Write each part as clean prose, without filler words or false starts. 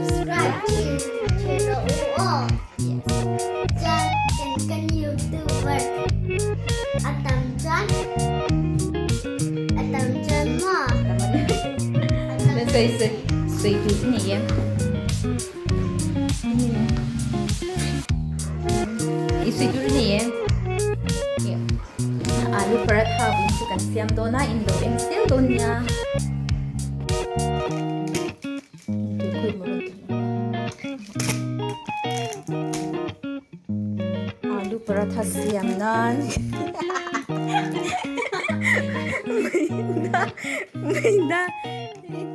Subscribe thin thin rawh u aw. Yes. Chuan kan kan youtuber a tam chuan a tam chuan maw? A tam Sei sei sei tu i nei em? I sei tur i nei em? Alu paratha vin chu kan siam dawn a in lo en zel dawn nia. Alu paratha siam nan maida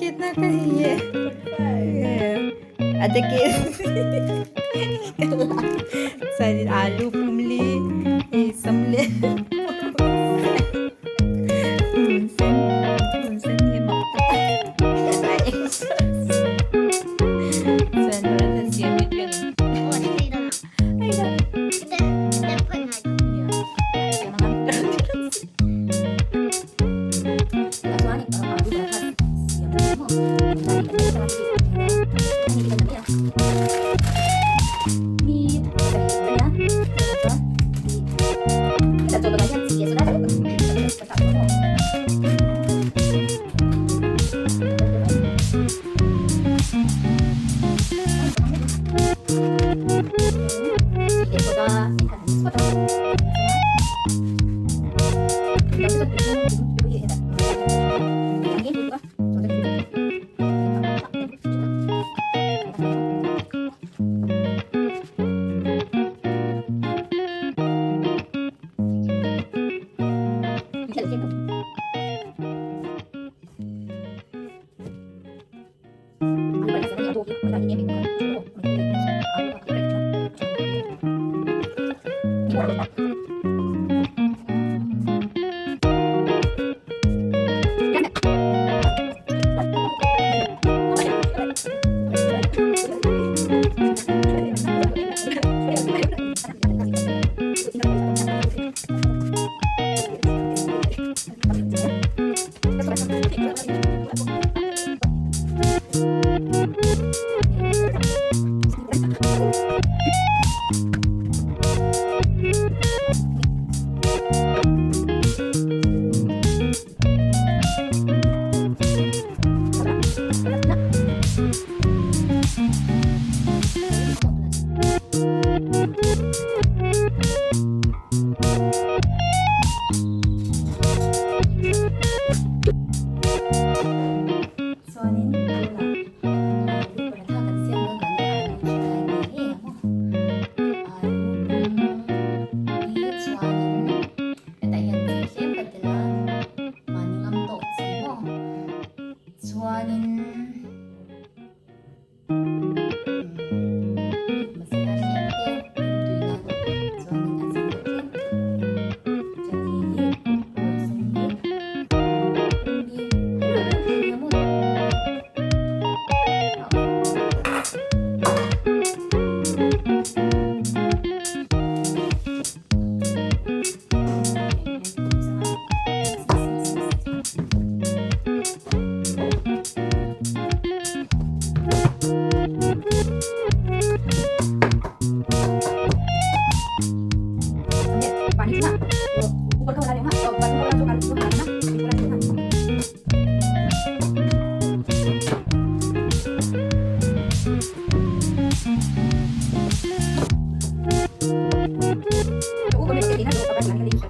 kitna ka hi ye adake alu pumli samle Chuanin tunah alu paratha kan siam dawn vangin alu chu tlai ve ngei ang aw. Alu pum hi chuanin hetah hian chi tlem ka tel a, mahni ngam tawh chi maw. Chuanin masala tlem te tui nan chuanin a chang deuh tlem chuan hei hi rawhsen hi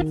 Hei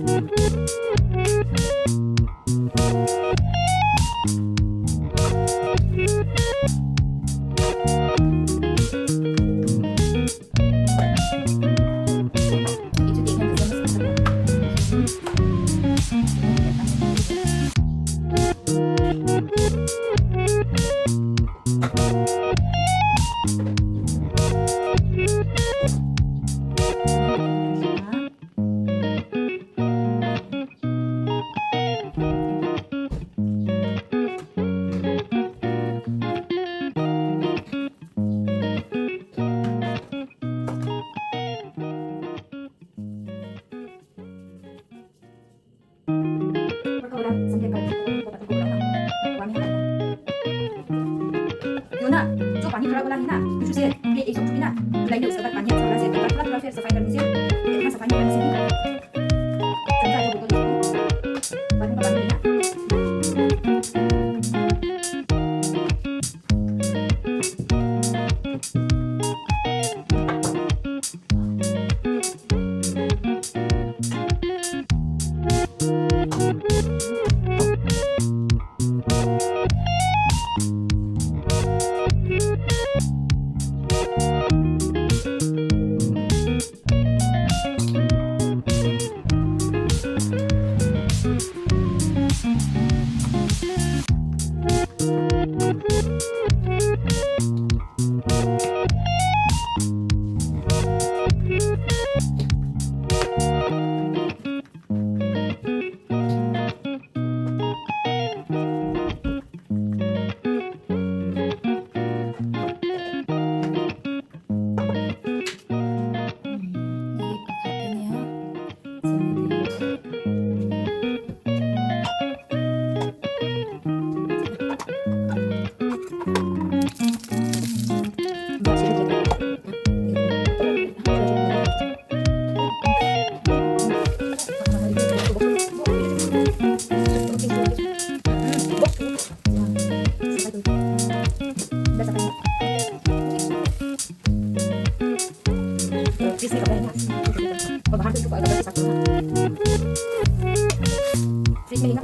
pakhat a nia chuan hei hi.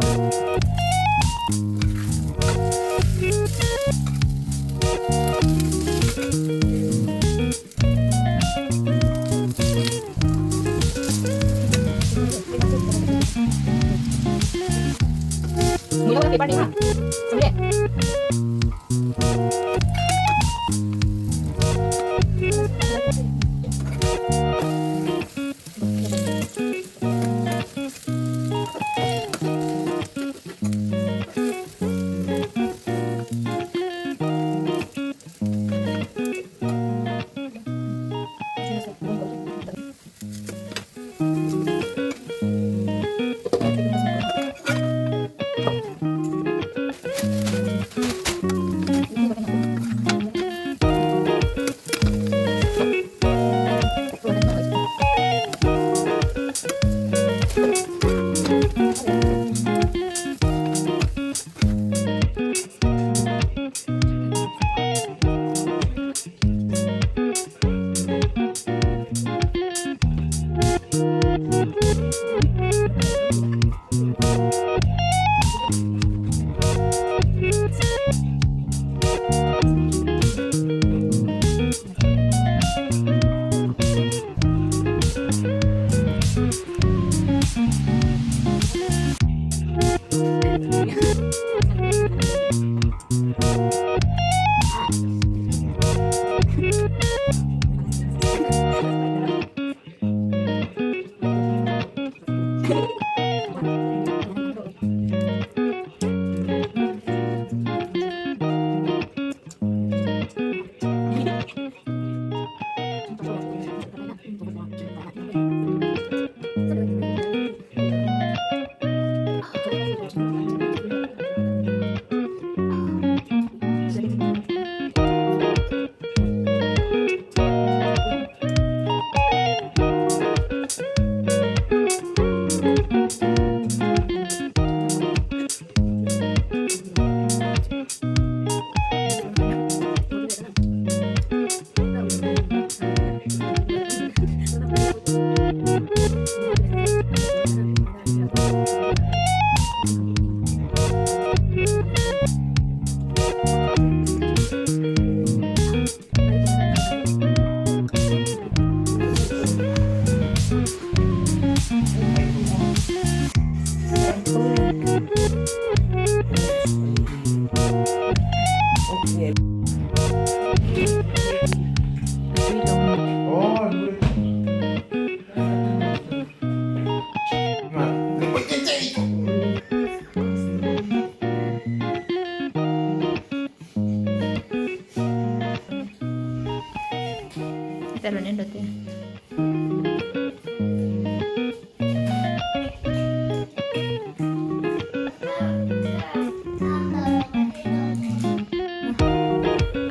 Hetah rawn en rawh te.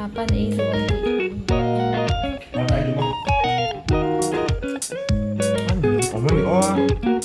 Apan ei zo an tih thu.